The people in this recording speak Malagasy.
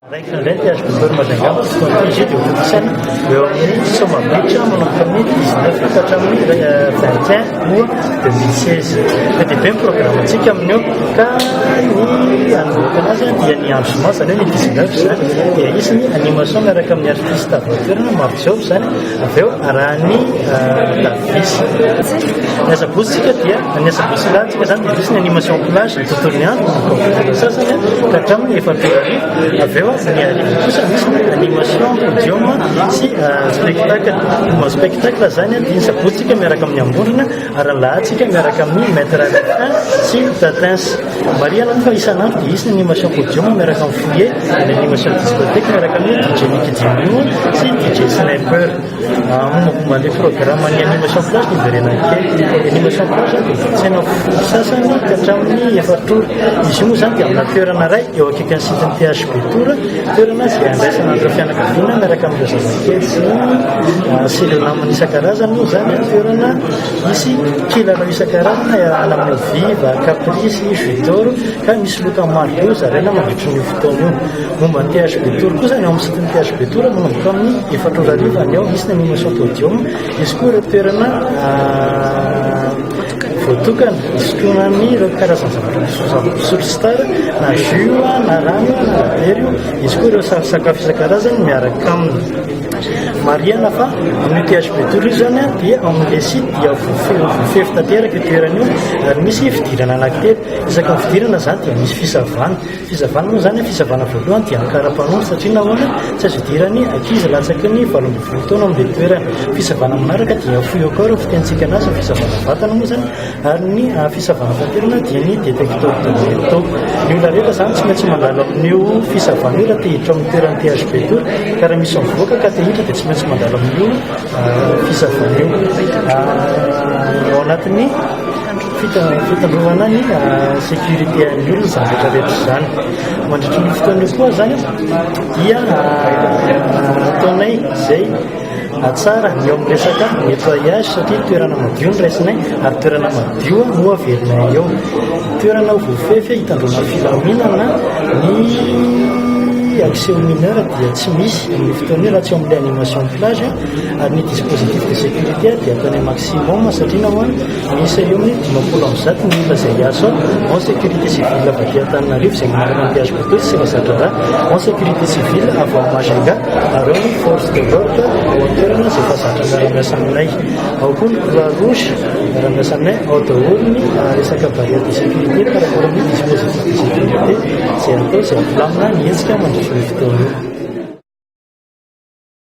Raikitra indray ny THB Tour Majunga amin'ity fotoana ity. Izy io dia hotontosaina eo amin'ny Soma Beach manomboka amin'ny 19 ka hatramin'ny 21 août 2016. Be dia be ny programantsika amin'io ka ny hanombohana azy dia ny andro zoma, izany hoe ny 19 izany, dia hisy ny animation miaraka amin'ny artiste avy ao an-toerana, Maro Job izany, avy eo arahan'ny Davis. Ny asabotsy tsika dia ny asabotsy sy alahady tsika izany dia hisy ny animation plage ny tontolon'ny andro manomboka amin'ny folo sasany ka hatramin'ny 4 hariva. Avy eo ny hariva kosa misy ny animation podium sy spectacle. Momba ny spectacle izany dia ny sabotsy tsika miaraka amin'ny Ambondrona ary ny alahady tsika miaraka amin'ny Maître Rafin sy Tatins. Marihana moa fa isan'andro dia hisy ny animation podium miaraka amin'ny Fouillet, ny animation discothèque miaraka amin'ny DJ Nicky Jimmy sy DJ Sniper. Momba ny programme ny animation plage dia jerena kely. Ny animation plage dia tsaina 10:30 ka hatramin'ny 4 ora. Izy io moa izany dia amina toerana iray eo akaikin'ny site ny THB Tour, toerana izay andraisana an'ireo fianakaviana miaraka amin'ireo zazakely sy sy ireo namany isan-karazany moa izany, toerana misy kilalao isan-karazana iarahana amin'ny Viva, Caprice, Jus d'or ka misy loka maro be ho zaraina mandritra io fotoana io. Momba ny THB Tour kosa, ny ao amin'ny site ny THB Tour manomboka amin'ny 4 ora hariva ny ao, misy ny animation podium, misy koa ireo toerana voatokana hisotroana ny ireo karazana zavatra fisotro star na jus io na rano io na labiera io, misy koa ireo sakafo isan-karazany miaraka aminy. Marihana fa amin'io THB Tour io izany dia ao amin'ilay site dia voafefy tanteraka io toerana io ary misy fidirana anankitelo. Isaky ny fidirana izany dia misy fisavana. Fisavana moa izany, fisavana voalohany dia Ankarapanondro satria nahoana? Tsy azo idiran'ny ankizy latsaky ny 18 taona amin'ilay toerana. Fisavana manaraka dia fouille au corps ny fitenintsika anazy, ny fisavana vatana moa izany, ary ny fisavana fahaterana dia ny détecteur de métaux. Ny olona rehetra izany tsy maintsy mandalo amin'io fisavana io raha te hiditra amin'ny toeran'ny THB Tour, ka raha misy mivoaka ka te hiditra dia tsy maintsy mandalo amin'io fisavana io. Ao anatin'ny Fitandrovana ny sécurité an'ny olona izany rehetra rehetra izany. Mandritra ny fotoana io koa izany dia ataonay izay hatsara ny eo amin'ny resaka nettoyage satria toerana madio no raisinay ary toerana madio no averinay eo. Toerana voafefy hitandroana filaminana ny accès aux mineurs dia tsy misy amin'ny fotoana io raha tsy eo amin'ilay animation plage ary ny dispositif de sécurité dia ataonay maximum satria nahoana? Miisa eo amin'ny 150 ny olona izay hiasa ao, en sécurité civile avy aty Antananarivo izay manaraka ny PHB Toys sy efa za-draharaha, en sécurité civile avy ao Majunga ary ao ny force de l'ordre ao an-toerana izay efa zatra miara-miasa aminay. Ao koa ny croix rouge miara-miasa aminay, ao daholo ny resaka barrière de sécurité par rapport amin'ny dispositif de sécurité izay atao izay hampilamina ny hetsika mandritra io fotoana io.